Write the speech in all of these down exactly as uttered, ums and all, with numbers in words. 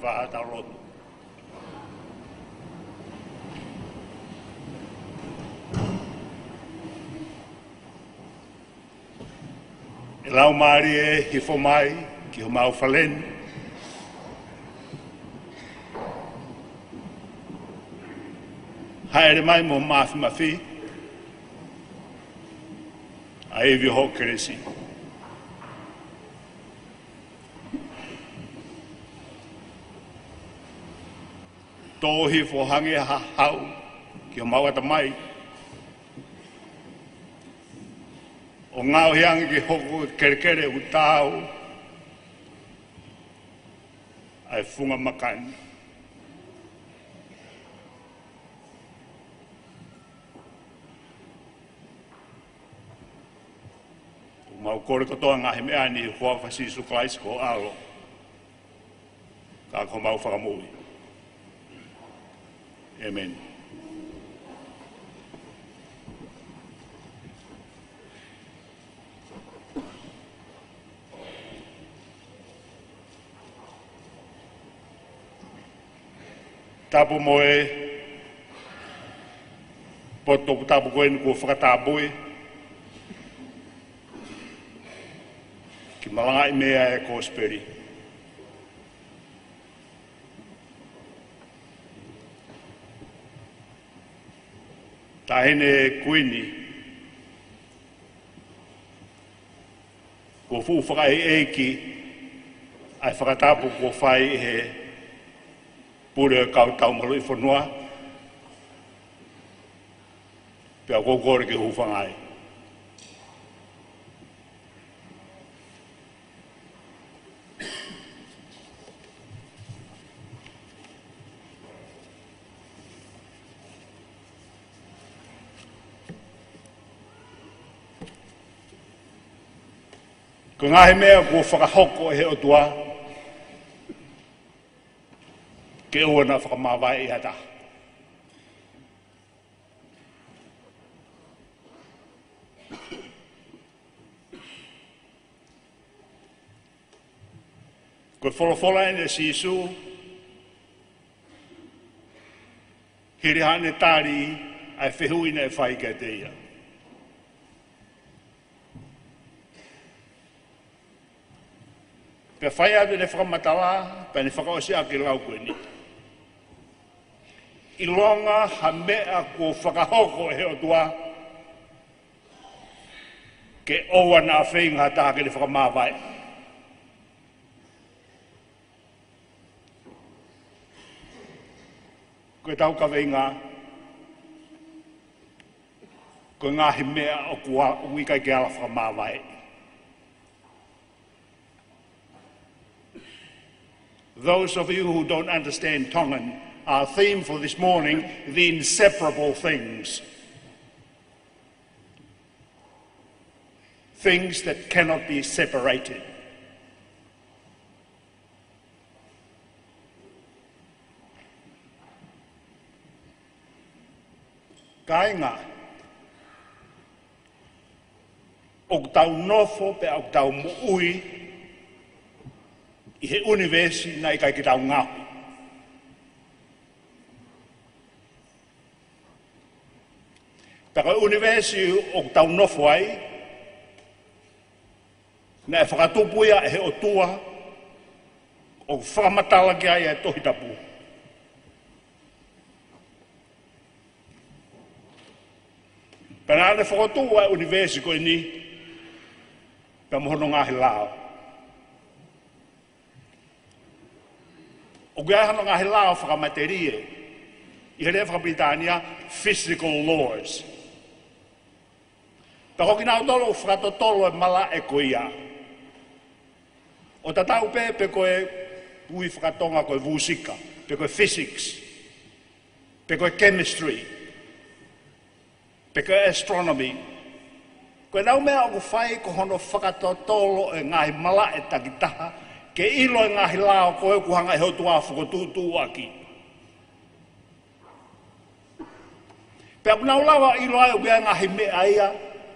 Vaha tau lotu. ʻE Laumālie, hifo mai ki homau fale ni. Hāʻele mai mo e māfimafi ʻa e ivi ʻo hoʻo kelesi. Tō hifo hangē ha hau ki homau ʻatamai, ʻo ngaohi ange ke hoko ko e kelekele ʻoku taau ʻa e funga maka ni. ʻOku mau kole kotoa e ngaahi meʻa ni ʻi he huafa ʻo Sīsū Kalaisi ko ho ʻAlo, ka ko homau Fakamoʻui. ʻĒmeni. Tapu mo e potu toputapu ko eni kuo fakatapui ke malangaʻi mei ai e kosipeli. Taʻahine Kuini, kuo fuʻu fakaʻeiʻeiki ʻa e fakatapu kuo fai ʻe he pule ʻo e kau tau maluʻi fonua, pea ʻoku ou kole ke u hūfanga ai. Ko e ngaahi meʻa kuo fakahoko ʻe he ʻOtua, ke ʻoua naʻa fakamāvaeʻi ha taha. Ko e folofola eni ʻa Sīsū, hili haʻane tali ʻa e fehuʻi naʻe fai kiate ia. Pea fai atu ʻene fakamatala, pea ne fakaʻosi ʻaki e lau ko eni: ʻIlonga ha meʻa kuo fakahoko ʻe he ʻOtua, ke ʻoua naʻa feinga ha taha ke ne fakamāvaeʻi. Ko ʻetau kaveinga, ko e ngaahi meʻa ʻoku a-, ʻoku ʻikai ke ala fakamāvaeʻi. Those of you who don't understand Tongan, our theme for this morning, the inseparable things. Things that cannot be separated. Kāinga, ʻoku tau nofo pea ʻoku tau moʻui ʻi he ʻunivēsi naʻe ʻikai ke tau ngaohi. Pea ko e ʻunivēsi ʻoku tau nofo ai, naʻe fakatupu ia ʻe he ʻOtua, ʻoku fakamatala ki ai ʻa e Tohi Tapu. Pea naʻa ne fokotuʻu ʻa e ʻunivēsi ko eni, pea mo hono ngaahi lao. ʻOku ʻi ai hono ngaahi lao fakamatelie, ʻi he lea fakapilitānia, physical laws. Pea ko kinautolu ʻoku fakatotolo e malaʻe ko ia, ʻo tatau pē pe ko e ui fakatonga ko e vūsika, pe ko e physics, pe ko e chemistry, pe ko e astronomy. Ko ʻenau meʻa ʻoku fai ko hono fakatotolo e ngaahi malaʻe takitaha, ke ʻilo e ngaahi lao ko ē ʻoku hanga ʻe he ʻOtua ʻo fokotuʻutuʻu ʻaki. Pea ʻoku nau lava ʻo ʻilo ai ʻoku ʻi ai e ngaahi meʻa ia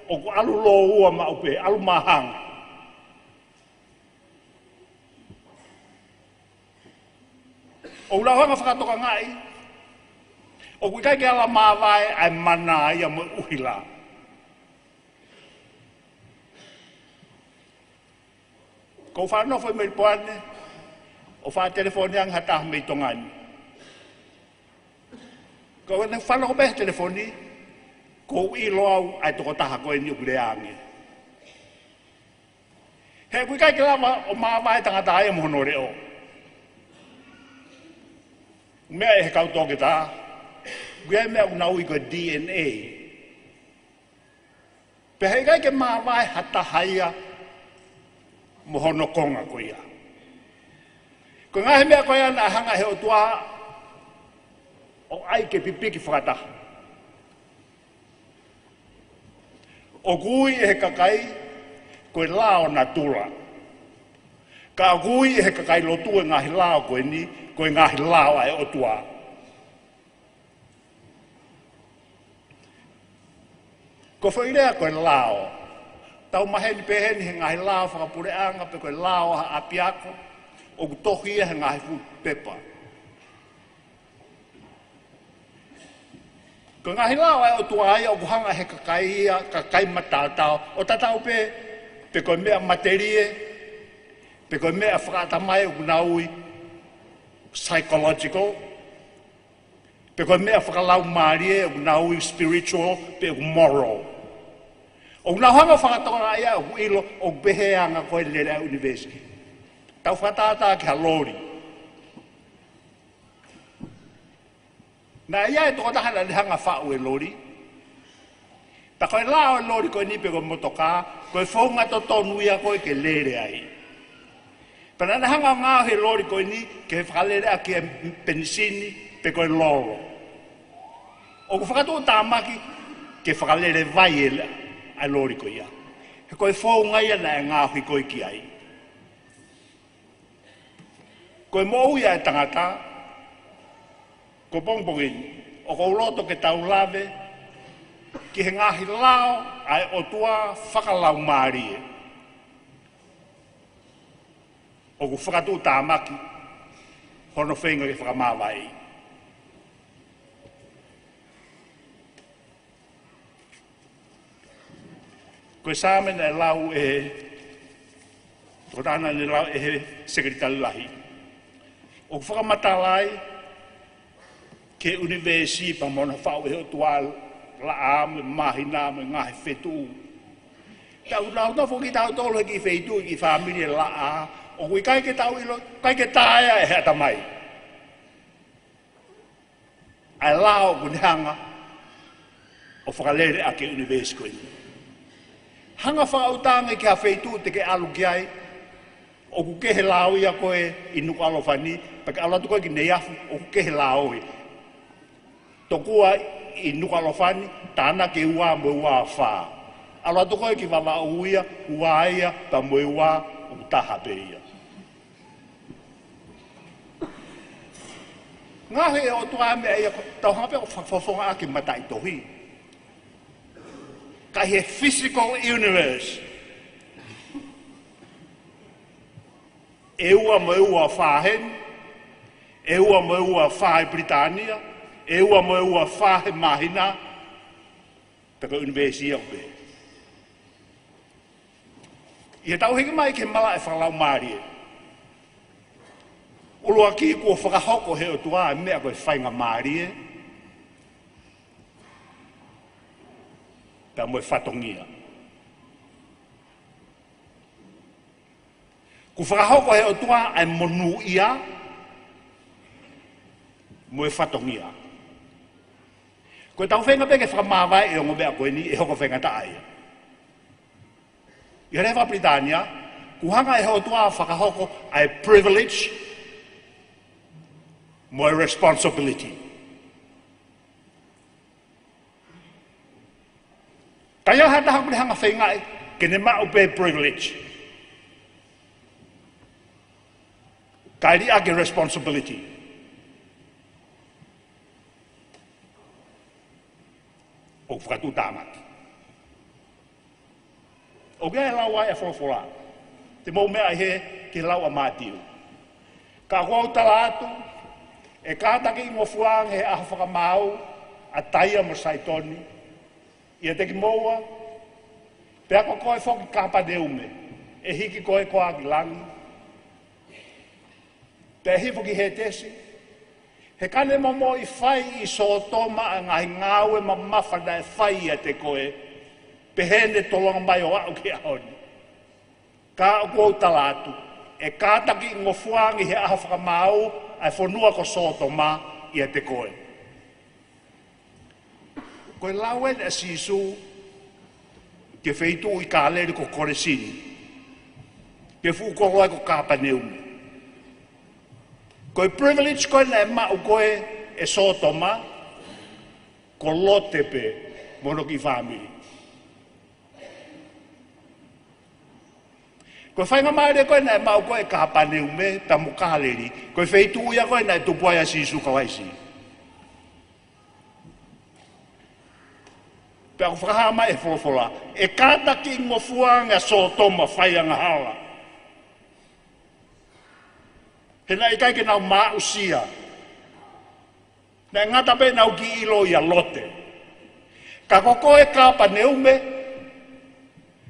ʻoku ʻalu lōua maʻu pē, ʻalu māhanga. ʻOku lau hanga fakatokangaʻi ʻoku ʻikai ke ala māvae ʻa e mana ia mo e ʻuhila. Ko u faʻa nofo ʻi Melipoane, ʻo faʻa telefoni ange ha taha mei Tonga ni. Ko u ne fanongo pē he telefoni, ko u ʻilo au ʻa e tokotaha ko eni ʻoku lea ange. He ʻoku ʻikai ke lava ʻo māvae tangata ia mo hono leʻo. Meʻa ʻe he kau toketā, ʻoku ʻi ai e meʻa ʻoku nau ui ko e D N A. Pea heʻikai ke māvae ha taha ia mo hono konga ko ia. Ko e ngaahi meʻa ko ia naʻe hanga ʻe he ʻOtua ʻo ʻai ke pipiki fakataha. ʻOku ui ʻe he kakai ko e lao natula. Ka ʻoku ui ʻe he kakai lotu e ngaahi lao ko eni, ko e ngaahi lao ʻa e ʻOtua. Ko e foʻi lea ko e lao, tau maheni pehē ni he ngaahi lao fakapuleʻanga pe ko e lao ʻa ha ʻapiako, ʻoku tohi ia he ngaahi fuʻu pepa. Ko e ngaahi lao ʻa e ʻOtua ia ʻoku hanga ʻe he kakai ia, kakai mataotao, ʻo tatau pē, pe ko e meʻa matelie, pe ko e meʻa fakaʻatamai ʻoku nau ui psychological, pe ko e meʻa fakalaumālie ʻoku nau ui spiritual, pe ʻoku moral. ʻOku nau hanga fakatokangaʻi ia ʻoku ʻilo ʻoku pehē anga ko e lele ʻa e ʻunivēsi. Tau fakatātā ki ha loli. Naʻe ʻi ai e tokotaha naʻa ne hanga faʻu e loli. Pea ko e lao e loli ko eni pe ko e motokā, ko e founga totonu ia ko ē ke lele ai. Pea naʻa ne hanga ʻo ngaohi e loli ko eni ke fakaleleʻaki e penisini pe ko e lolo. ʻOku fakatuʻutāmaki ke fakalele vai e la-, ʻa e loli ko ia. He ko e founga ia naʻe ngaohi ko ē ki ai. Ko e moʻui ʻa e tangata, ko e pongipongi ni, ʻoku ou loto ke tau lave ki he ngaahi lao ʻa e ʻOtua fakalaumālie. ʻOku fakatuʻutāmaki hono feinga ke fakamāvaeʻi. Ko e Saame naʻe lau ʻe he, ko e Saame naʻe lau ʻe he Sekelitali Lahi, ʻoku fakamatala ai ki he ʻunivēsi pea mo hono faʻu ʻe he ʻOtua laʻā mo e māhina mo e ngaahi feituʻu. Tau nau nofo kitautolu he kiʻi feituʻu, kiʻi fāmili e laʻā, ʻoku ʻikai ke tau ʻilo, ʻikai ke taea ʻe he ʻatamai ʻa e lao ʻoku ne hanga ʻo fakalele ʻaki e ʻunivēsi ko eni. Hanga fakaʻuta ange ki ha feituʻu te ke ʻalu ki ai, ʻoku kehe lao ia ko ē ʻi Nukuʻalofa ni, pea ke ʻalu atu ko ē ki Neiafu, ʻoku kehe lao ia. Tokua ʻi Nukuʻalofa ni, tānaki ua mo e ua fā. ʻAlu atu ko ē ki Vavaʻu ia, ua ia, pea mo e ua, ʻoku taha pē ia. Ngaohi ʻe he ʻOtua e meʻa ia, ko e tau hanga pē ʻo fa-, fofongaʻaki mataʻitohi. Ka ʻi he physical universe, ʻe ua mo e ua fā heni, ʻe ua mo e ua fā ʻi Pilitānia, ʻe ua mo e ua fā he māhina, pea ko e ʻunivēsi ia ʻoku pehē. ʻI heʻetau hiki mai ki he malaʻe fakalaumālie, ʻuluaki kuo fakahoko ʻe he ʻOtua e meʻa ko e faingamālie pea mo e fatongia. Kuo fakahoko ʻe he ʻOtua ʻa e monūʻia mo e fatongia. Ko ʻetau feinga pē ke fakamāvae e ongo meʻa ko eni, ʻe hoko faingataʻa ia. ʻI he lea faka-Pilitānia, kuo hanga ʻe he ʻOtua ʻo fakahoko ʻa e privilege mo e responsibility. Ka ʻi ai ha taha ʻoku ne hanga feingaʻi ke ne maʻu pē privilege, kae liʻaki e responsibility, ʻoku fakatuʻutāmaki. ʻOku ʻi ai e lau ʻa e folofola. Te mou meʻa ʻi he, ki he lau ʻa Mātiu. Ka ʻoku ou tala atu, ʻE kātakiʻi ngofua ange he ʻaho fakamāu ʻa Taia mo Saitoni ʻiate kimoua, pea ko koe foki Kāpaneume, ʻe hiki koe koā ki langi? Pea hifo ki Hētesi, he ka ne momoʻi fai ʻi Sōtoma ʻa e ngaahi ngāue mamafa naʻe fai ʻiate koe, pehē ne tolonga mai ʻo aʻu ki he ʻaho ni. Ka ʻoku ou tala atu, ʻe kātakiʻi ngofua ange he ʻaho fakamāu ʻa e fonua ko Sōtoma ʻiate koe. Ko e lau eni ʻa Sīsū ki he feituʻu ʻi Kāleli ko Kolesini, ki he fuʻu kolo ai ko Kāpaneume. Ko e privilege ko ē naʻe maʻu ko ē ʻe Sōtoma, ko Lote pē mo hono kiʻi fāmili. Ko e faingamālie ko ē naʻe maʻu ko ē ʻe Kāpaneume pea mo Kāleli, ko e feituʻu ia ko ē naʻe tupu ai ʻa Sīsū Kalaisi. Pea ʻoku fakahā mai ʻe he folofola, ʻe kātakiʻi ngofua ange ʻa Sōtoma fai angahala. He naʻe ʻikai ke nau maʻusia. Naʻe ngata pē ʻenau kiʻi ʻilo ʻia Lote. Ka ko koe Kāpaneume,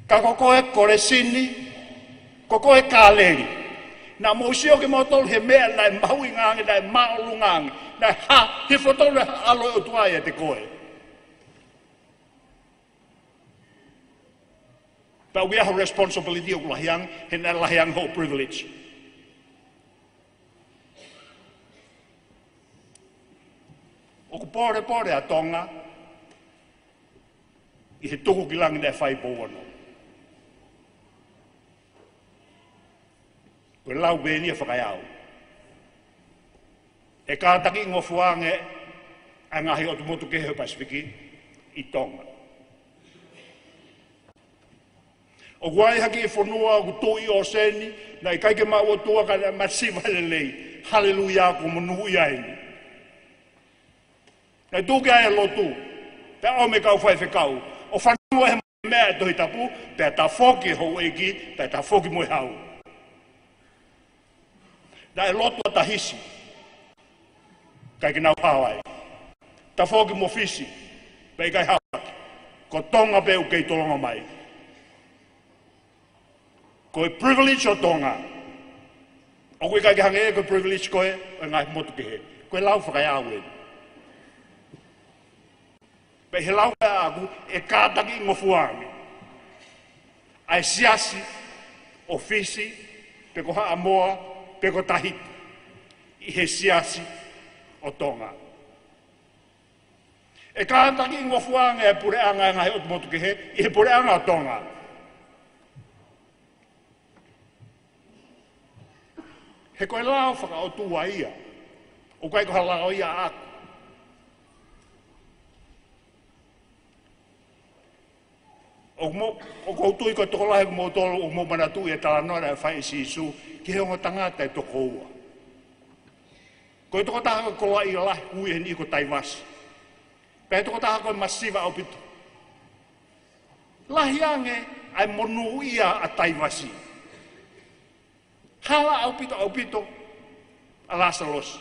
ka ko koe Kolesini, ko koe Kāleli, naʻa mou sio kimoutolu he meʻa naʻe mahuʻinga ange, naʻe māʻolunga ange, naʻe hā, hifo tonu e ʻAlo ʻo e ʻOtua ʻiate koe. Pea ʻoku ʻi ai hoʻo responsibility ʻoku lahi ange, he naʻe lahi ange hoʻo privilege. ʻOku pōlepole ʻa Tonga ʻi he tuku ki langi naʻe fai Pouono. Ko e lau pē eni ʻa Fakaeau. ʻE kātakiʻi ngofua ange ʻa e ngaahi ʻotu motu kehe ʻo e Pasifiki ʻi Tonga. ʻOku ʻi ai ha kiʻi fonua ʻoku tuʻu ʻi ʻōseni, naʻe ʻikai ke maʻu ʻOtua ka naʻe masiva lelei. Haleluia, ko e monūʻia eni. Naʻe tuku ai e lotu, pea ʻomi e kau faifekau ʻo fanongo he meʻa ʻa e Tohi Tapu, pea tafoki e houʻeiki, pea tafoki mo e hau. Naʻe lotu ʻa Tahisi, ʻikai ke nau hao ai. Tafoki mo Fisi, pea ʻikai hao ai. Ko Tonga pē ʻoku kei tolonga mai. Ko e privilege ʻo Tonga, ʻoku ʻikai ke hangē ko e privilege ko ē ʻo e ngaahi motu kehe. Ko e lau Fakaeau ē. Pea ʻi he lau ʻaʻaku, ʻe kātakiʻi ngofua ange ʻa e siasi ʻo Fisi, pe ko Haʻamoa, pe ko Tahiti, ʻi he siasi ʻo Tonga. ʻE kātakiʻi ngofua ange ʻa e puleʻanga ʻo e ngaahi ʻotu motu kehe ʻi he puleʻanga ʻo Tonga. He ko e lao fakaʻotua ia. ʻOku ʻikai ko ha lao ia ʻaʻaku. ʻOku mou, ʻoku ou tui ko e tokolahi ʻo kimoutolu ʻoku mou manatuʻi e talanoa naʻe fai ʻe Sīsū ki he ongo tangata ʻe toko ua. Ko e tokotaha ko e koloaʻia lahi ʻoku ui ʻe he niʻihi ko Taivasi. Pea ko e tokotaha ko e masiva ʻaupito. Lahi ange ʻa e monūʻia ʻa Taivasi. Hala ʻaupito, ʻaupito ʻa Lāsalosi.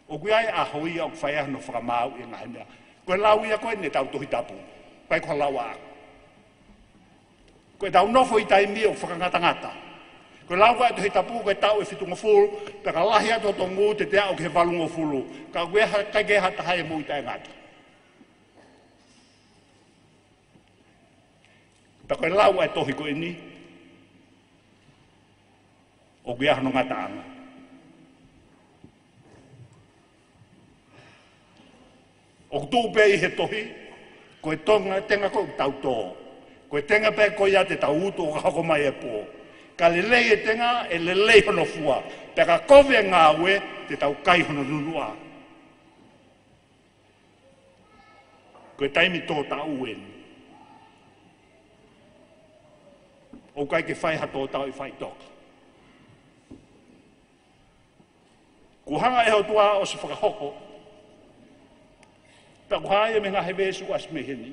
ʻOku ʻi ai e ʻaho ia ʻoku fai ai hono fakamaauʻi e ngaahi meʻa. Ko e lau ia ko ē ʻa e Tohi Tapu. ʻIkai ko ha lau ʻaʻaku. Ko ʻetau nofo ʻi he taimi ʻoku fakangatangata. Ko e lau ko ē ʻa e Tohi Tapu, ko e taʻu ʻe fitungofulu, pea ka lahi atu hoto ngū te te aʻu ki he valungofulu. Ka ʻoku ʻikai ke ʻi ai ha taha ia ʻe moʻui taʻengata. Pea ko e lau ʻa e tohi ko eni, ʻoku ʻi ai hono ngataʻanga. ʻOku tuʻu pē ʻi he tohi, ko e tonga, tenga ko ē ʻoku tau tō. Ko e tenga pē ko ia te tau utu ʻo ka hoko mai e pō. Ka lelei e tenga, ʻe lelei hono fua. Pea ka kovi e ngāue, te tau kai hono nunuʻa. Ko e taimi tō taʻu eni. ʻOku ʻikai ke fai ha tō taʻu ʻi faʻitoka. Kuo hanga ʻe he ʻOtua ʻo ʻosi fakahoko. Pea ʻoku hā ia mei he ngaahi veesi ʻoku ʻasi mei heni.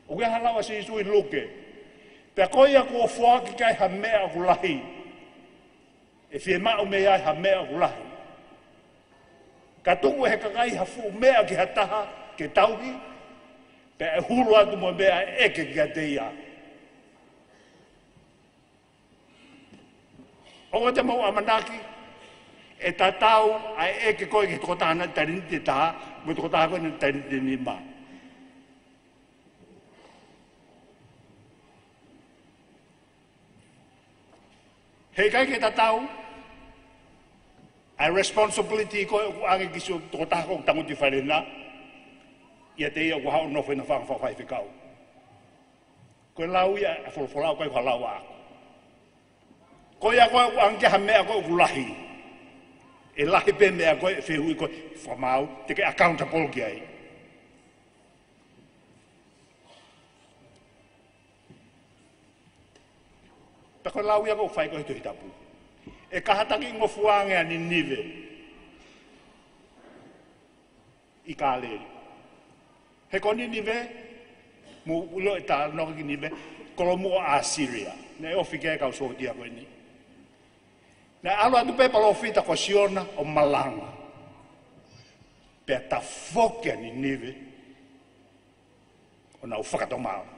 ʻOku ʻi ai ha lau ʻa Sīsū ʻi Luke. Pea ko ia kuo foaki ki ai ha meʻa ʻoku lahi, ʻE fiemaʻu mei ai ha meʻa ʻoku lahi. Ka tuku ʻe he kakai ha fuʻu meʻa ki ha taha ke tauhi, pea ʻe hulu atu mo e meʻa ʻe ʻeke kiate ia. ʻOua te mou ʻamanaki ʻe tatau ʻa e ʻeke ko ē ki he tokotaha naʻe taliniti ʻe taha mo e tokotaha ko ē naʻe taliniti ʻe nima. Heʻikai ke tatau ʻa e responsibility ko ē ʻoku ʻoange ki siʻo tokotaha ko ē ʻoku tangutu ʻi fale na ʻiate ia ʻoku haʻu ʻo nofo ʻi he fanga fakafaifekau. Ko e lau ia ʻa e folofola, ʻoku ʻikai ko ha lau ʻaʻaku. Ko ia ko ē ʻoku ʻoange ki ai ha meʻa ko ē ʻoku lahi, ʻe lahi pē meʻa ko ē ʻe fehuʻi ko ē, fakamaau, te ke accountable ki ai. Pea ko e lau ia ʻoku fai ko ē he Tohi Tapu, ʻe kātaki ngofua ange ʻa Ninive ʻi Kāleli. He ko Ninive, mou ʻilo e talanoa ki Ninive, kolomuʻa ʻo ʻAsīlia. Naʻe ofi ki ai e kau sōtia ko eni. Naʻe ʻalu atu pē palōfita ko Siona ʻo malanga, pea tafoki ʻa Ninive ʻo nau fakatomala.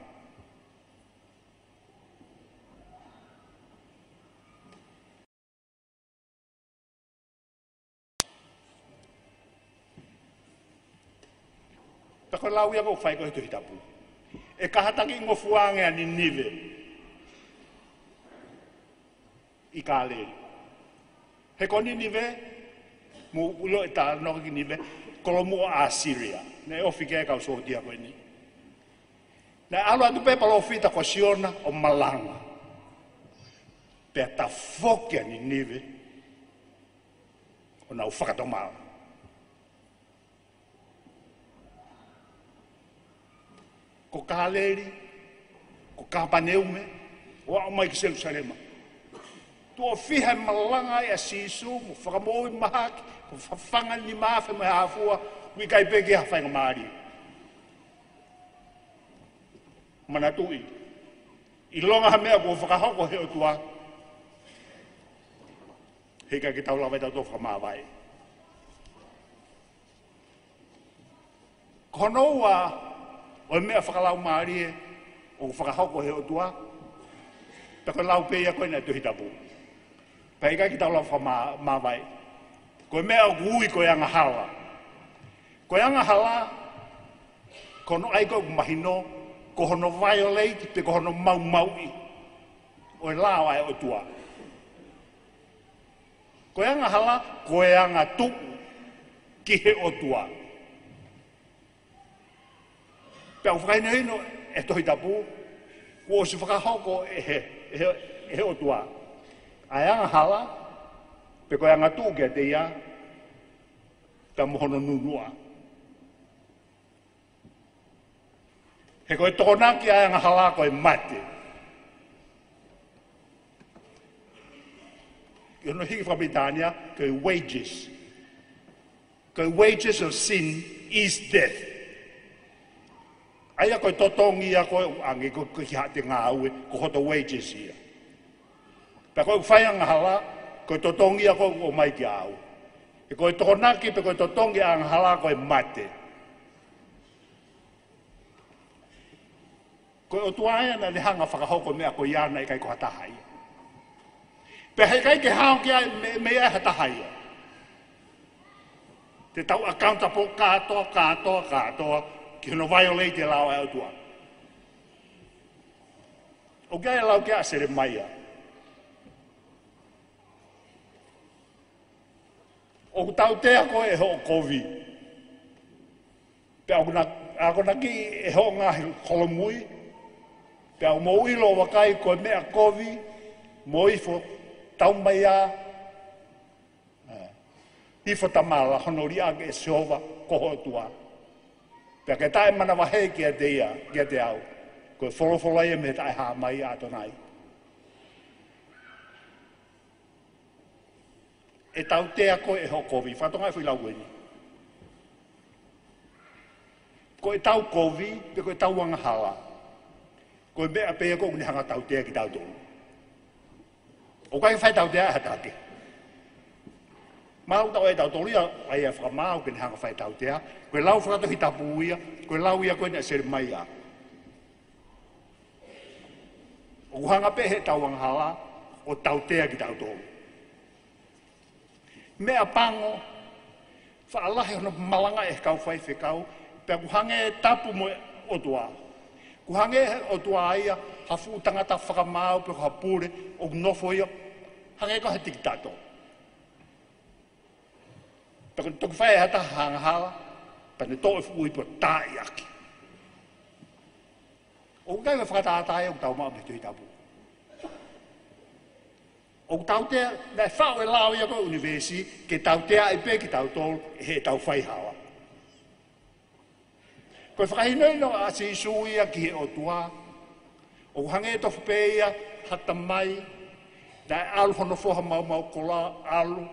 Pea ko e lau ia ʻoku fai ko ē he Tohi Tapu, ʻe kātaki ngofua ange ʻa Ninive ʻi Kāleli. He ko Ninive, mou ʻilo e talanoa ki Ninive, kolomuʻa ʻo ʻAsīlia. Naʻe ofi ki ai e kau sōtia ko eni. Naʻe ʻalu atu pē palōfita ko Siona ʻo malanga, pea tafoki ʻa Ninive ʻo nau fakatomala. Ko Kāleli, ko Kāpaneume, ʻo aʻu mai ki Selusalema. Tuʻo fiha e malanga ai ʻa Sīsū, mo fakamoʻui mahaki, mo fafanga nima afe mo e hā fua, ʻoku ʻikai pē ke ʻi ai ha faingamālie. Manatuʻi, ʻilonga ha meʻa kuo fakahoko he ʻOtua, heʻikai ke tau lava ʻe tautolu ʻo fakamāvae. Ko hono ua ʻo e meʻa fakalaumālie ʻoku fakahoko he ʻOtua, pea ko e lau pē ia ko ē ʻa e Tohi Tapu, pea ʻikai ke tau lava ʻo fakamā-, māvae. Ko e meʻa ʻoku ui ko e angahala. Ko e angahala, ko hono ʻai ko ē ʻoku mahino, ko hono violate pe ko hono maumauʻi ʻo e lao ʻa e ʻOtua. Ko e angahala, ko e angatuʻu ki he ʻOtua. Pea ʻoku fakahinohino ʻe he Tohi Tapu, kuo ʻosi fakahoko ʻe he, ʻe he, ʻe he ʻOtua ʻa e angahala, pe ko e angatuʻu kiate ia, pea mo hono nunuʻa. He ko e tokonaki ʻa e angahala ko e mate. ʻI hono hiki fakapilitānia, ko e wages. Ko e wages of sin is death. ʻA ia ko e totongi ia ko ē ʻoku ʻoange ko ē ki haʻate ngāue, ko hoto wages ia. Pea ko ʻeku fai angahala, ko e totongi ia ko ē ʻoku ʻomai kiate au. He ko e tokonaki pe ko e totongi ʻa e angahala ko e mate. Ko e ʻOtua ia naʻa ne hanga ʻo fakahoko e meʻa ko ia, naʻe ʻikai ko ha taha ia. Pea heʻikai ke hao ki ai mei, mei ai ha taha ia. Te tau accountable kātoa, kātoa, kātoa ki hono violate e lao ʻa e ʻOtua. ʻOku ʻi ai e lau ko ē ʻa Selemaia. ʻOku tautea koe ʻe hoʻo kovi, pea ʻoku na-, akonaki ʻe hoʻo ngaahi holomui, pea ʻoku mou ʻilo ʻo vakai ko e meʻa kovi mo ifo tau mai ā, ē, ifo tamala hono liʻaki ʻe Sihova ko ho ʻOtua. Pea ke taʻemanavahē kiate ia, kiate au. Ko e folofola ia mei he taʻehāmai ʻa ʻAtonai. ʻE tautea koe ʻe hoʻo kovi. Fakatonga e foʻi lau eni. Ko ʻetau kovi, pe ko ʻetau angahala, ko e meʻa pē ia ʻoku ne hanga ʻo tautea kitautolu. ʻOku ʻikai fai tautea ʻe ha taha kehe. Mau tau e tau tolia, ʻa ia fakamaau ke ne hanga fai tautea, ko e lau fakatohitapu ia, ko e lau ia ko eni ʻa Selemaia. ʻOku hanga pē he tau angahala, ʻo tautea kitautolu. Meʻapango, faʻa lahi hono malanga ʻe he kau faifekau, pea ʻoku hangē tapu mo e ʻOtua. ʻOku hangē he ʻOtua ia, ha fuʻu tangata fakamaau pe ko ha pule, ʻoku nofo ia, hangē ko ha tikitato. Pea ko e toki fai ʻe ha taha ha angahala, pea ne toʻo e fuʻu ipu ʻo taaʻi ʻaki. ʻOku ʻikai ke fakatātā ia ʻoku tau maʻu mei he Tohitapu. ʻOku tautea, naʻe faʻu e lao ia ko e ʻunivēsi, ke tauteaʻi pē kitautolu, ʻe he tau faihala. Ko e fakahinohino ʻa Sīsū ia ki he ʻOtua, ʻoku hangē tofu pē ia ha tamai, naʻe ʻalu hono foha maumau kola ʻalu,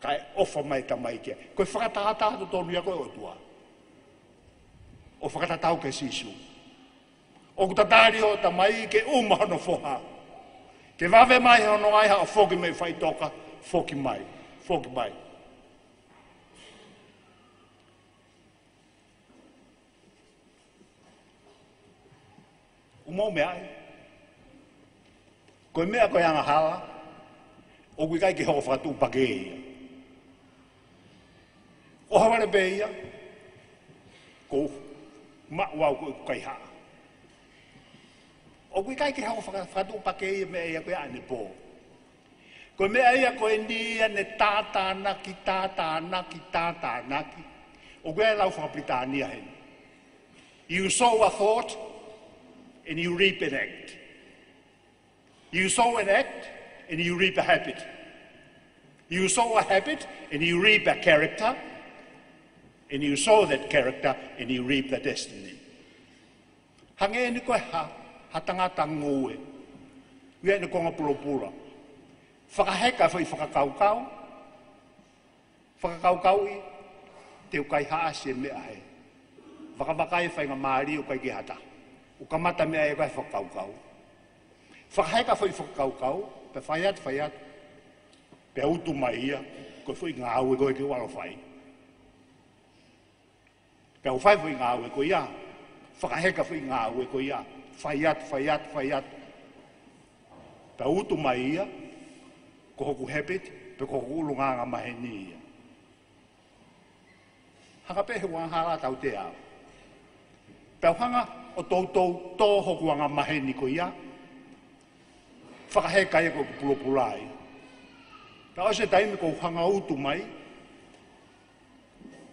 kae ʻofa mai e tamai ki ai. Ko e fakatātā totonu ia ko e ʻOtua. ʻO fakatatau kia Sīsū. ʻOku tatali hoʻo tamai ke ʻuma hono foha. Ke vave mai hono ʻai haʻo foki mei faʻitoka, foki mai, foki mai. ʻOku mou meaʻi. Ko e meʻa ko e angahala, ʻoku ʻikai ke hoko fakatuʻupakē ia. ʻOhovale pē ia, ko e maʻu au ko e kaihaʻa. ʻOku ʻikai ke hoko faka-, fakatuʻupakē ia meʻa ia ko e ʻanepō. Ko e meʻa ia ko eni ia ne tātānaki, tātānaki, tātānaki. ʻOku ʻi ai e lau faka-Pilitānia heni. You sow a thought and you reap an act. You sow an act and you reap a habit. You sow a habit and you reap a character. And you sow that character and you reap the destiny. Hangē eni ko e ha, ha tangata ngoue. ʻOku ʻi ai ʻene konga pulopula. Fakaheka e foʻi fakakaukau. Fakakaukauʻi, te u kaihaʻasi e meʻa hē. Vakavakai e faingamālie ʻoku ʻikai ke ʻi ai ha taha. ʻOku kamata e meʻa ia ko e fakakaukau. Fakaheka e foʻi fakakaukau, pea fai atu, fai atu. Pea utu mai ia, ko e foʻi ngāue ko ē ke u ʻalu ʻo fai. Pea u fai e foʻi ngāue ko ia, fakaheka e foʻi ngāue ko ia, fai atu, fai atu, fai atu. Pea utu mai ia, ko hoku habit, pe ko hoku ʻulungaanga maheni ia. Hanga pē he angahala ʻo tautea au. Pea u hanga ʻo toutou tō hoku anga maheni ko ia, fakaheka ia ko ʻeku pulopula ia. Pea ʻosi e taimi ʻoku ou hanga ʻo utu mai,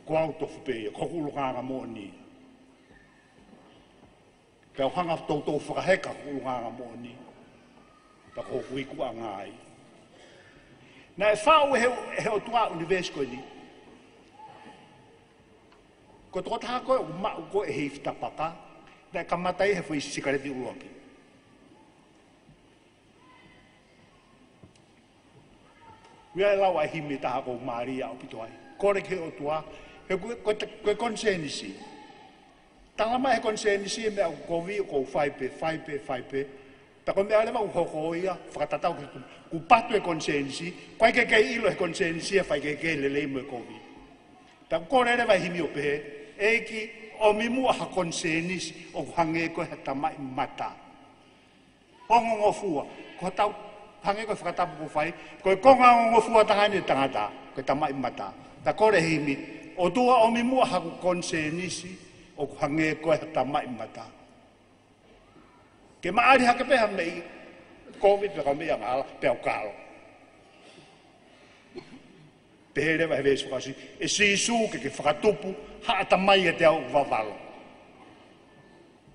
ko au tofu pē ia, ko hoku ʻulungaanga moʻoni. Pea u hanga ʻo toutou fakaheka hoku ʻulungaanga moʻoni. Pea ko hoku ikuʻanga ia. Naʻe faʻu ʻe he, he ʻOtua e ʻunivēsi ko eni. Ko e tokotaha ko ē ʻoku maʻu ko ē ʻe he ifi tapaka, naʻe kamata ia he foʻi sikaleti ʻuluaki. ʻOku ʻi ai e lau ʻa e himi ʻe taha ʻoku ou mālie ʻaupito ai. Kole ki he ʻOtua, he ko e, ko e, ko e konisēnisi. Tala mai he konisēnisi e meʻa ʻoku kovi, ʻoku ou fai pē, fai pē, fai pē. Pea ko e meʻa leva ʻoku hoko ia, fakatatau ki he ʻOtua. Kuo patu e konisēnisi, ʻoku ʻikai ke kei ʻilo he konisēnisi e faikehekehe, lelei mo e kovi. Pea ʻoku kole leva e himi ʻo pehē, ʻEiki, ʻomi muʻa ha konisēnisi ʻoku hangē ko ha tamaʻi mata. Ongongofua, ko hotau hangē ko e fakatapu kuo fai, ko e konga ongongofua taha eni e tangata, ko e tamaʻi mata. Pea kole e himi, ʻOtua ʻomi muʻa haku konisēnisi ʻoku hangē ko ha tamaʻi mata. Ke maʻali hake pē ha meʻi, kovi pe ko ha meʻi angahala, pea u kalo. Pehē leva he veesi fakaʻosi, ʻe Sīsū ke ke fakatupu ha ʻatamai ʻiate au ʻoku vavalo.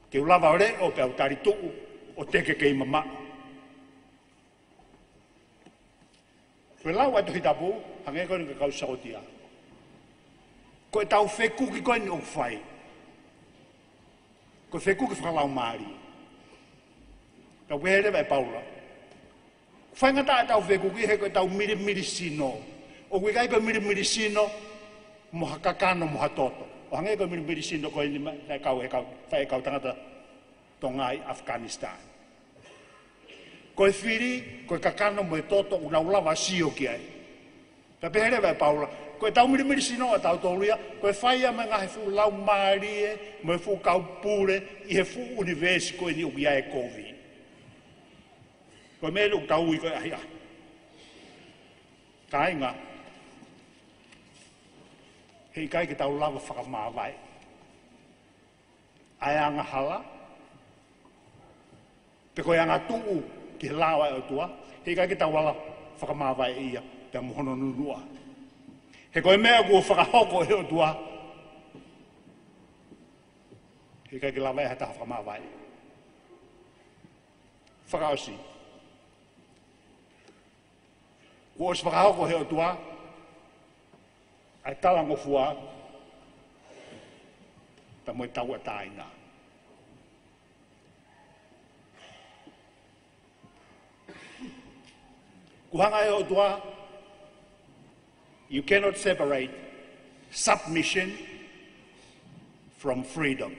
Ke u lava ʻo leʻo pea u talituʻu ʻo te ke kei mamaʻo. Ko e lau ʻa e Tohitapu, hangē ko eni ki he kau Sakotia. Ko ʻetau fekuki ko eni ʻoku fai. Ko e fekuki fakalaumālie. Pea pehē leva ʻe Paula. Faingataʻa ʻetau fekuki he ko ʻetau milimili sino. ʻOku ʻikai ko e milimili sino mo ha kakano mo ha toto. ʻO hangē ko e milimili sino ko eni ma-, naʻe kau he kau, fai ʻe he kau tangata Tonga ʻi Afghanistan. Ko e fili, ko e kakano mo e toto ʻoku nau lava sio ki ai. Pea pehē leva ʻe Paula, ko ʻetau milimili sino ʻatautolu ia, ko e fai ia mei he ngaahi fuʻu laumālie mo e fuʻu kaupule ʻi he fuʻu ʻunivēsi ko eni ʻoku ʻi ai e kovi. Ko e meʻa ʻoku tau ui ko e ʻahiʻahi. Kāinga, heʻikai ke tau lava fakamāvae ʻa e angahala, pe ko e angatuʻu ki he lao ʻa e ʻOtua, heʻikai ke tau ala fakamāvaeʻi ia pea mo hono nunuʻa. He ko e meʻa kuo fakahoko ʻe he ʻOtua, heʻikai ke lava ʻe ha taha fakamāvae. Fakaʻosi. Kuo ʻosi fakahoko ʻe he ʻOtua ʻa e talangofua pea mo e tauʻatāina. Kuo hanga ʻe he ʻOtua, you cannot separate submission from freedom.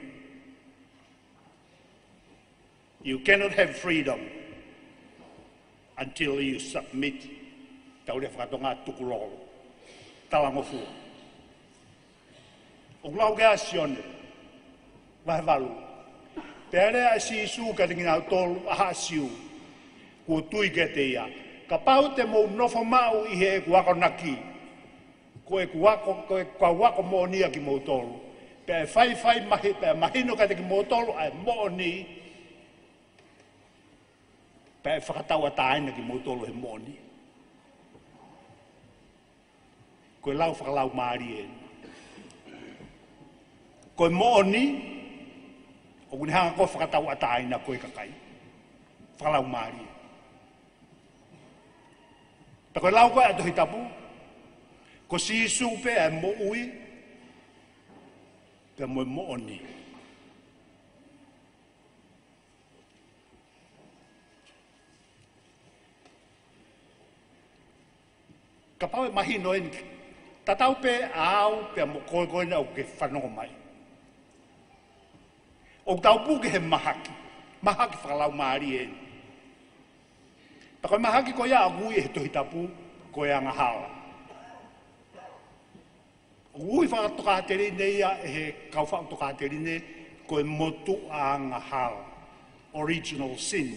You cannot have freedom until you submit. Tau lea faka-Tonga, tukulolo. Talangofua. ʻOku lau ki ai ʻa Sione, vahe valu. Pea lea ʻa Sīsū kiate kinautolu ʻa haʻa Siu kuo tui kiate ia, kapau te mou nofo maʻu ʻi heʻeku akonaki, ko ʻeku ako, ko ʻeku kau ako moʻoni ʻa kimoutolu. Pea ʻe faifai mahi, pea mahino kiate kimoutolu ʻa e moʻoni, pea ʻe fakatauʻatāina kimoutolu he moʻoni. Ko e lau fakalaumālie eni. Ko e moʻoni, ʻoku ne hanga ʻo fakatauʻatāina koe kakai. Fakalaumālie. Pea ko e lau ko ē ʻa e Tohi Tapu, ko Sīsū pē ʻa e moʻui, pea mo e moʻoni. Kapau ʻe mahino eni, tatau pē ʻa au pea mo koe ko ena ʻoku ke fanongo mai. ʻOku tau puke he mahaki, mahaki fakalaumālie eni. Pea ko e mahaki ko ia ʻoku ui ʻe he Tohi Tapu ko e angahala. ʻOku ui fakatokāteline ia ʻe he kau faʻu tokāteline ko e motuʻa angahala, original sin.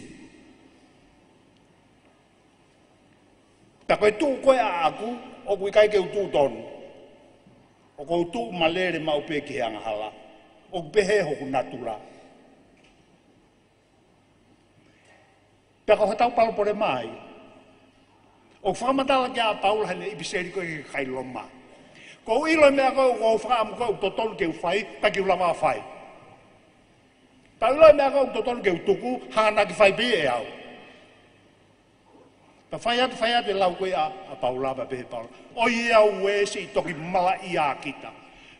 Pea ko e tuʻu ko ē ʻaʻaku, ʻoku ʻikai ke u tuʻu tonu. ʻOku ou tuʻu malele maʻu pē ki he angahala. ʻOku pehē hoku natula. Pea ko hotau palopalema ia. ʻOku fakamatala ki ai ʻa Paula heʻene ʻipiseli ko ē ki he kakai Loma. ʻOku ou ʻilo e meʻa ko ē ʻoku ou fakaʻamu ko ē ʻoku totonu ke u fai, pea ʻikai ke u lava ʻo fai. Pea ʻilo e meʻa ko ē ʻoku totonu ke u tuku, hanga naʻa ke fai pē ʻe au. Pea fai atu, fai atu e lau ko ē ʻa, ʻa Paula, pea pehē ʻe Paula, ʻoiauē, siʻi toki malaʻia kita.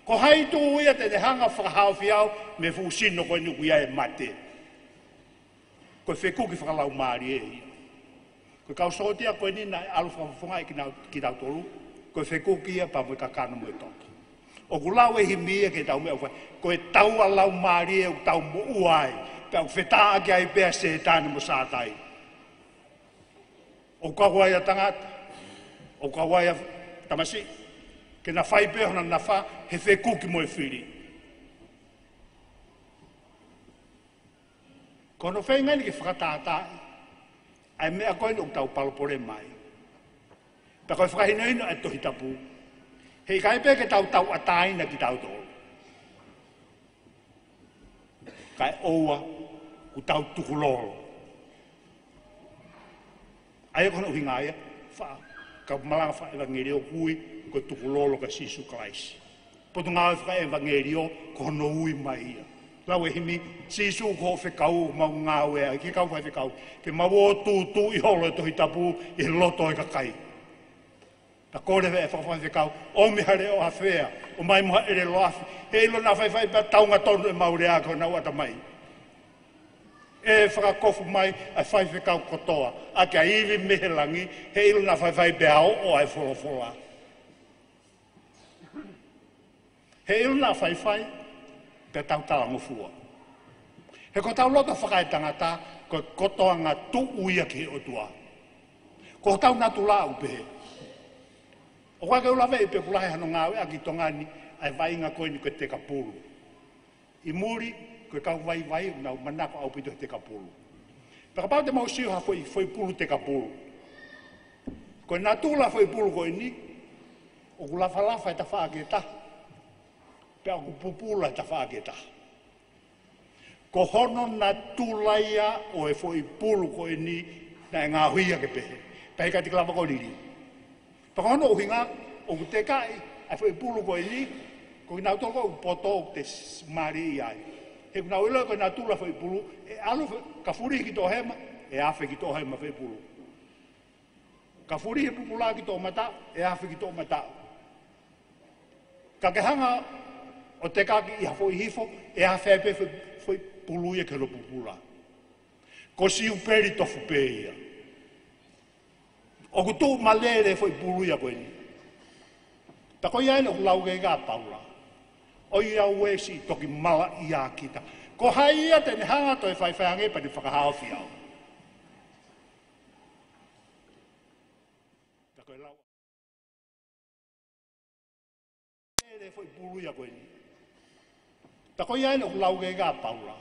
Ko hai tuʻu ia te ne hanga ʻo fakahaofi au mei he fuʻu sino ko eni ʻoku ʻi ai e mate? Ko e fekuki fakalaumālie ia. Ko e kau sōtia ko eni naʻe ʻalu ʻo fakafofongaʻi kinau-, kitautolu, ko e fekuki ia pea mo e kakano mo e toto. ʻOku lau e himi ia ki heʻetau meʻa ʻoku fai, ko e taua laumālie ʻoku tau moʻua ai, pea ʻoku fetāʻaki ai pē ʻa Sētane mo Sātai. ʻOku kau ai ʻa tangata, ʻoku kau ai ʻa tamasiʻi, ke na fai pē hona nafa he fekuki mo e fili. Ko hono feinga eni ke fakatātaaʻi ʻa e meʻa ko eni ʻoku tau palopalema ai. Pea ko e fakahinohino ʻa e Tohi Tapu, heʻikai pē ke tau tauʻatāina kitautolu, kae ʻoua kuo tau tukulolo. ʻA ia ko hono ʻuhinga ia, faʻa, kau malanga fakaʻevangeliō ʻoku ui ko e tukulolo kia Sīsū Kalaisi. Potungāue fakaʻevangeliō ko hono ui mai ia. Lau e himi, Sīsū ko hoʻo fekau, mau ngāue ai, ki he kau faifekau, ke mau ō tūtuuʻi holo e Tohi Tapu ʻi he loto ʻo e kakai. Pea kole ʻe he fakafaifekau, ʻomi ha leʻo ʻafea, ʻomai mo ha ʻelelo afi, heiʻilo naʻa faifai pea taunga tonu ʻemau lea ki honau ʻatamai. ʻE fakakofu mai ʻa e faifekau kotoa ʻaki ʻa e ivi mei he langi, heiʻilo naʻa faifai pea oʻo ʻa e folofola. Heiʻilo naʻa faifai pea tau talangofua. He ko hotau loto fakaetangata, ko e kotoanga tuʻu ia ki he ʻOtua. Ko hotau natula ʻoku pehē. ʻOku ʻikai ke u laveʻi pe ʻoku lahi hano ngāueʻaki ʻi Tonga ni ʻa e vaʻinga ko eni ko e tekapulu. ʻI muli, ko e kau vaivai ʻoku nau manako ʻaupito he tekapulu. Pea kapau te mau sio ha foʻi, foʻi pulu tekapulu. Ko e natula foʻi pulu ko eni, ʻoku lafalafa he tafaʻaki ʻe taha, pea ʻoku pupula he tafaʻaki ʻe taha. Ko hono natula ia ʻo e foʻi pulu ko eni naʻe ngaohi ia ke pehē. Pea ʻikai te ke lava ʻo liliu. Pea ko hono ʻuhinga, ʻoku tekaʻi ʻa e foʻi pulu ko eni, ko kinautolu ko ē ʻoku poto ʻoku te s-, mali ai. He ʻoku nau ʻilo ko e natula foʻi pulu, ʻe ʻalu fo-, ka fulihi ki toʻohema, ʻe afe ki toʻohema foʻi pulu. Ka fulihi pupula ki toʻomataʻu, ʻe afe ki toʻomataʻu. Ka ke hanga ʻo tekaki ʻi ha foʻi hifo, ʻe afe ai pē foʻi, foʻi pulu ia ki hono pupula. Ko siupeli tofu pē ia. ʻOku tuʻu malele foʻi pulu ia ko eni. Pea ko ia eni ʻoku lau ki ai ʻa Paula. ʻOiauē siʻi toki malaʻia kita. Ko hai ia te ne hanga ʻo toe faifai ange pea ne fakahaofi au. Pea ko e lau. Malele foʻi pulu ia ko eni. Pea ko ia eni ʻoku lau ki ai ʻa Paula.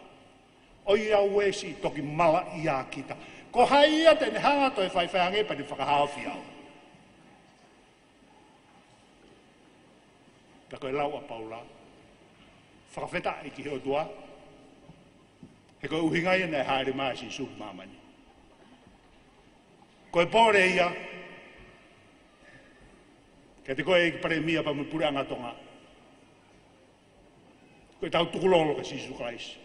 ʻOiauē siʻi toki malaʻia kita. Ko hai ia te ne hanga ʻo toe faifai ange pea ne fakahaofi au. Pea ko e lau ʻa Paula. Fakafetaʻi ki he ʻOtua. He ko e ʻuhinga ia naʻe hāʻele mai ai ʻa Sīsū ki māmani. Ko e pole ia, kiate koe ʻEiki Palēmia pea mo e Puleʻanga Tonga. Ko ʻetau tukulolo kia Sīsū Kalaisi.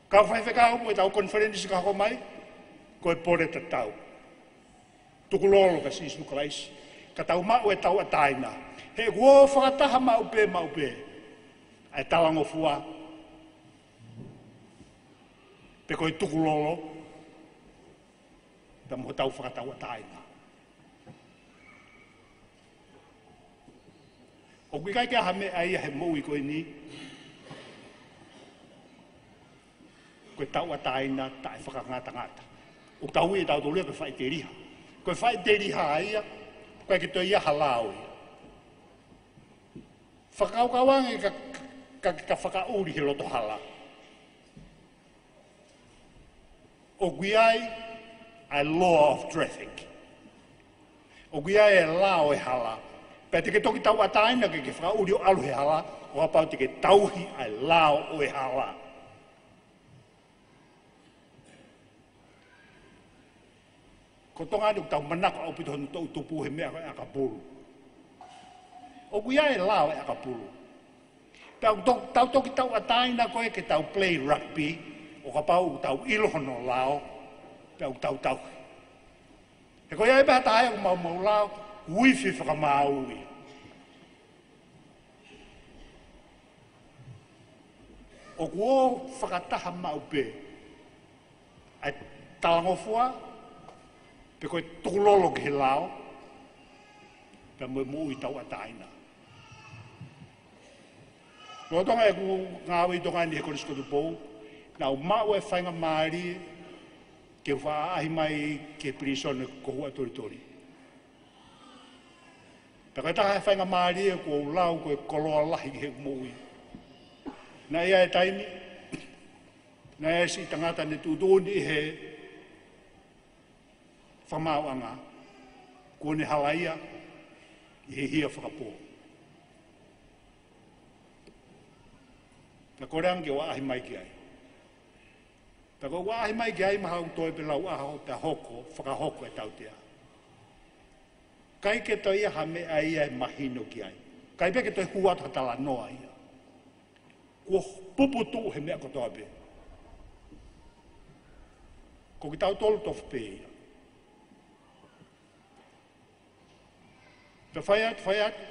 Kau faifekau mo ʻetau konifelenisi ka hoko mai, ko e pole tatau. Tukulolo kia Sīsū Kalaisi. Ka tau maʻu e tauʻatāina. He kuo fakataha maʻu pē, maʻu pē. ʻA e talangofua. Pe ko e tukulolo. Pea mo hotau fakatauʻatāina. ʻOku ʻikai ke ʻi ai ha meʻa ia he moʻui ko eni. Ko e tauʻatāina taʻefakangatangata. ʻOku tau ui ʻe tautolu ia ko e faʻiteliha. Ko e faʻiteliha ia, ʻoku ʻikai ke toe ʻi ai ha lao ia. Fakakaukau ange ka, ka, ka fakaʻuli he loto hala. ʻOku ʻi ai ʻa e law of traffic. ʻOku ʻi ai e lao ʻo e hala. Pea te ke toki tauʻatāina ke ke fakaʻuli ʻo ʻalu he hala, ʻo kapau te ke tauhi ʻa e lao ʻo e hala. Ko Tonga ni ʻoku tau manako ʻaupito hono toʻutupu he meʻa ko e ʻakapulu. ʻOku ʻi ai e lao ʻo e ʻakapulu. Pea ʻoku to-, tau toki tauʻatāina ko ē ke tau play rugby, ʻo kapau ʻoku tau ʻilo hono lao, pea ʻoku tau tauhi. He ko ia ʻe pehē ʻe ha taha ʻoku maumau lao, ʻoku ifi fakamaau ia. ʻOku ō fakataha maʻu pē ʻa e talangofua, pe ko e tukulolo ki he lao, pea mo e moʻui tauʻatāina. Lolotonga ʻeku ngāue ʻi Tonga ni he Kolisi ko Tupou, naʻá ku maʻu e faingamālie ke u faʻa ʻaʻahi mai ki he pilīsone ko Huʻatolitoli. Pea ko e taha e faingamālie kuó u lau ko e koloa lahi ki heʻeku moʻui. Naʻe ʻi ai e taimi, naʻe ʻi ai e siʻi tangata naʻe tuʻutuʻuni ʻi he fakamaauʻanga, kuó ne halaia ʻi he hia fakapō. Pea kole ange ke u ʻaʻahi mai ki ai. Pea ko ʻeku ʻaʻahi mai ki ai mahalo ʻoku toe pē lau ʻaho pea hoko, fakahoko e tautea. ʻIkai ke toe ʻi ai ha meʻa ia ʻe mahino ki ai. ʻIkai pē ke toe hū atu ha talanoa ia. Kuo puputuʻu he meʻa kotoa pē. Ko kitautolu tofu pē ia. Pea fai atu, fai atu.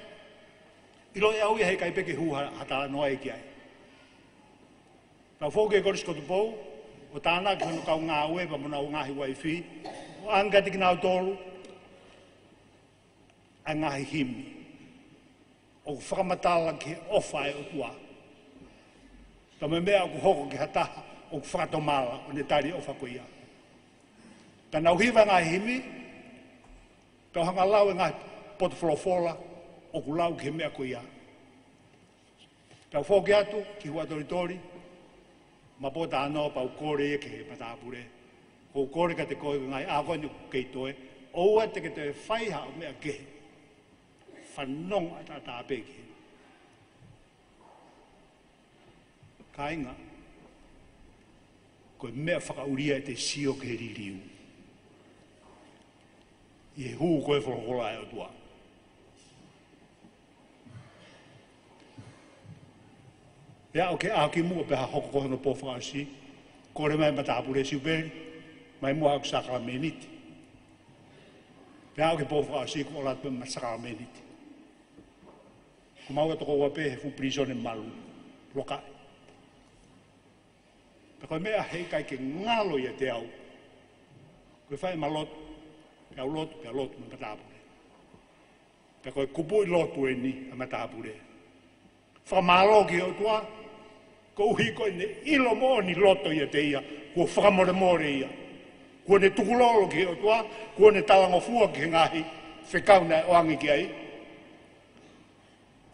ʻIlo ʻe au ia heʻikai pē ke hū ha, ha talanoa ia ki ai. Pea u foki ki he Kolisi ko Tupou, ʻo tānaki hono kau ngāue pea mo honau ngaahi uaifi, ʻo ʻoange kiate kinautolu ʻa e ngaahi himi ʻoku fakamatala ki he ʻofa ʻa e ʻOtua. Pea mo e meʻa ʻoku hoko ki ha taha ʻoku fakatomala ʻo ne tali e ʻofa ko ia. Pea nau hiva e ngaahi himi, pea u hanga ʻo lau e ngaahi potu folofola, ʻoku lau ki he meʻa ko ia. Pea u foki atu ki Huʻatolitoli, Mapotano, pea u kole ia ki he matāpule. ʻOku ou kole kiate koe, ngaahi ʻaho ko eni ʻoku kei toe, ʻoua te ke toe fai haʻo meʻa kehe. Fanongo ʻataʻatā pē ki he Kāinga, ko e meʻa fakaʻulia ʻete sio ki he liliu ʻi he hū ko ē folofola ʻa e ʻOtua. ʻE aʻu ki he ʻaho kimuʻa pea hoko ko hono pō fakaʻosi, kole mai matāpule Siupeli, mai muʻa ʻaku sākalameniti. Pea aʻu ki he pō fakaʻosi kuo ʻalu atu pē ma sākalameniti. Ko maua toko ua pē he fuʻu pilīsone malu, lokaʻi. Pea ko e meʻa heʻikai ke ngalo ʻiate au, ko e fai ʻema lotu, pea u lotu, pea lotu mo e matāpule. Pea ko e kupuʻi lotu eni ʻa e matāpule. Fakamālō ki he ʻOtua, koeʻuhi ko ʻene ʻilo moʻoni loto ʻiate ia, kuo fakamolemole ia. Kuo ne tukulolo ki he ʻOtua, kuo ne talangofua ki he ngaahi fekau naʻe ʻoange ki ai.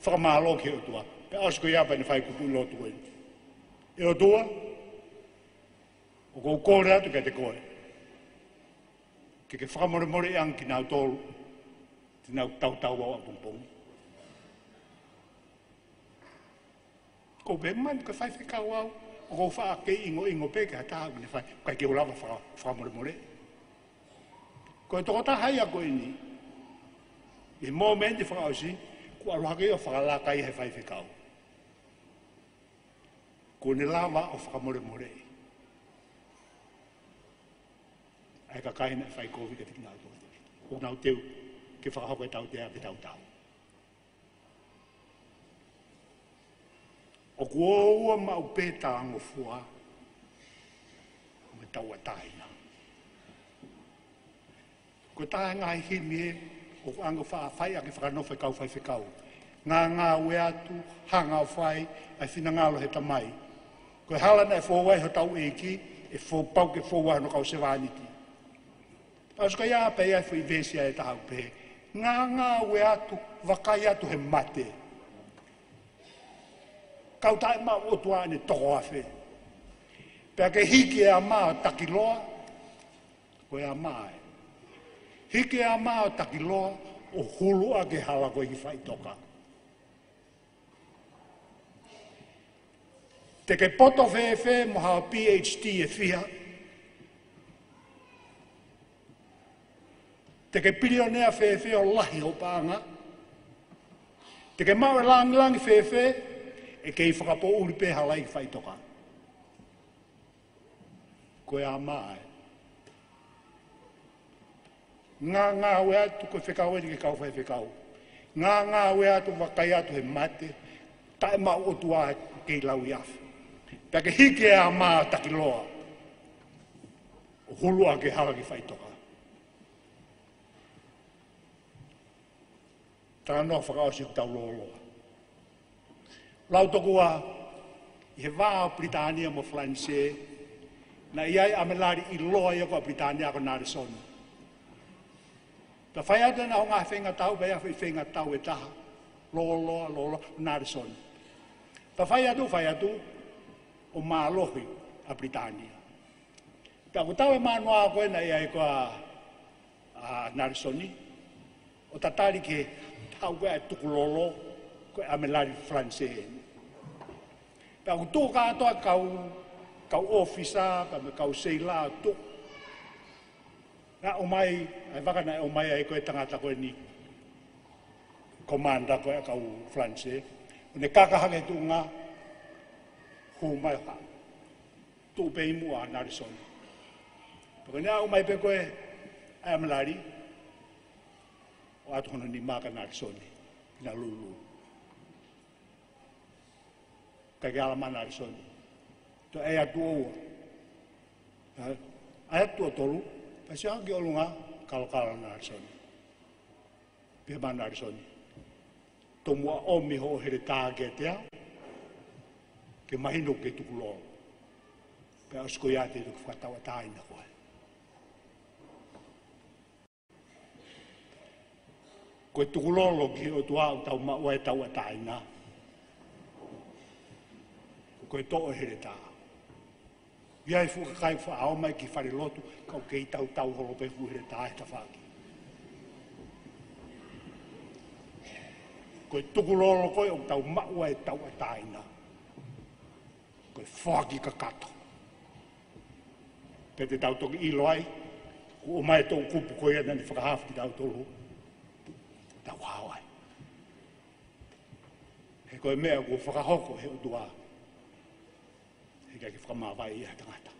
Fakamālō ki he ʻOtua. Pea ʻosi ko ia pea ne fai kupuʻi lotu ko eni. ʻE ʻOtua, ʻoku ou kole atu kiate koe ke ke fakamolemoleʻi ange kinautolu te nau tautau au ʻapongipongi. Ko e pehē mai ko e faifekau au, ʻoku ou faʻa kei ʻingoʻingo pē ki ha taha ʻoku ne fai, ʻikai ke u lava faka-, fakamolemoleʻi. Ko e tokotaha ia ko eni, ʻi he mōmeniti fakaʻosi, kuo ʻalu hake ia ʻo fakalaka ia he faifekau. Kuo ne lava ʻo fakamolemoleʻi ʻa e kakai naʻe fai kovi kiate kinautolu. ʻOku nau teu ke fakahoko e tautea ke tautau. ʻOku ou ʻoua maʻu pē talangofua mo e tauʻatāina. Ko e taha e ngaahi himi ē ʻoku ʻange ʻo faʻa fai ʻaki e fakanofo e kau faifekau. Ngāngāue atu, hanga ʻo fai ʻa e finangalo he Tamai. Ko e hala naʻe fou ai hotau ʻEiki, ʻe fou, pau ke fou ai hono kau sevāniti. Pea ʻosi ko ia pea ʻi ai e foʻi veesi ʻe taha ʻoku pehē, ngāngāue atu, vakai atu he mate. Kau taʻemaʻu ʻOtua ʻene toko afe. Pea ke hiki e ama ʻo takiloa, ko e ama ē. Hiki e ama ʻo takiloa, ʻo hulu ʻaki e hala ko ē ki faʻitoka. Te ke poto fēfē mo ha PhD ʻe fiha. Te ke pilionea fēfē ʻo lahi hoʻo paʻanga. Te ke maʻu e langilangi fēfē, ʻe kei fakapoʻuli pē hala ia ki faʻitoka. Ko e ama ē. Ngāngāue atu, ko e fekau eni ki he kau faifekau. Ngāngāue atu, vakai atu he mate, taʻemaʻu ʻOtua ʻoku kei lauiafe. Pea ke hiki e ama ʻo takiloa, ʻo hulu ʻaki e hala ki faʻitoka. Talanoa fakaʻosi ʻoku tau lōloa. Lau tokua, ʻi he vā ʻo Pilitānia mo Falanisē, naʻe ʻi ai e ʻamelali ʻiloa ia ko ē ʻa Pilitānia ko Nalesoni. Pea fai atu ʻena ʻū ngaahi feingatau, pea ʻi ai e foʻi feingatau ʻe taha, lōloa, lōloa, Nalesoni. Pea fai atu, fai atu, ʻo mālohi ʻa Pilitānia. Pea ʻoku tau e manuā ko ē naʻe ʻi ai ko ē ʻa ʻa Nalesoni, ʻo tatali ki he haʻu ko ē ʻa e tukulolo, ko e ʻamelali Falanisē eni. Pea ʻoku tuʻu kātoa kau, kau ʻōfisa, pea mo e kau seila ʻo tuʻu. Naʻe ʻomai, ʻa e vaka naʻe ʻomai ai ko ē tangata ko eni, commander ko ē ʻa e kau Falanisē. ʻO ne kaka hake he tuʻunga, hū mai ʻo haʻu. Tuʻu pē ʻi muʻa ʻa Nalesoni. Pea ko ʻene aʻu mai pē ko ē ʻa e ʻamelali, ʻoatu hono nima kia Nalesoni, pea na lulu. Kae ke ala mai ʻa Nalesoni. Toe ʻai atu ʻo ua. ʻA, ʻai atu ʻo tolu, pea sio hake ki ʻolunga, kalokalo ʻa Nalesoni. Pehē mai ʻa Nalesoni, tomuʻa ʻomi hoʻo heletā kiate au, ke mahino ʻoku ke tukulolo. Pea ʻosi ko ia te u toki fakatauʻatāina koe. Ko e tukulolo ki he ʻOtua ʻoku tau maʻu ai e tauʻatāina, ko e toʻo e heletā. ʻI ai e fuʻu kakai faʻa ō mai ki falelotu, ka ʻoku kei tautau holo pē fuʻu heletā he tafaʻaki. Ko e tukulolo ko ē ʻoku tau maʻu ai e tauʻatāina, ko e foaki kakato. Pea te tau toki ʻilo ai, kuo ʻomai e toʻukupu ko ia naʻa ne fakahaofi kitautolu, tau hao ai. He ko e meʻa kuo fakahoko he ʻOtua, heʻikai ke fakamāvae ia ʻe ha tangata.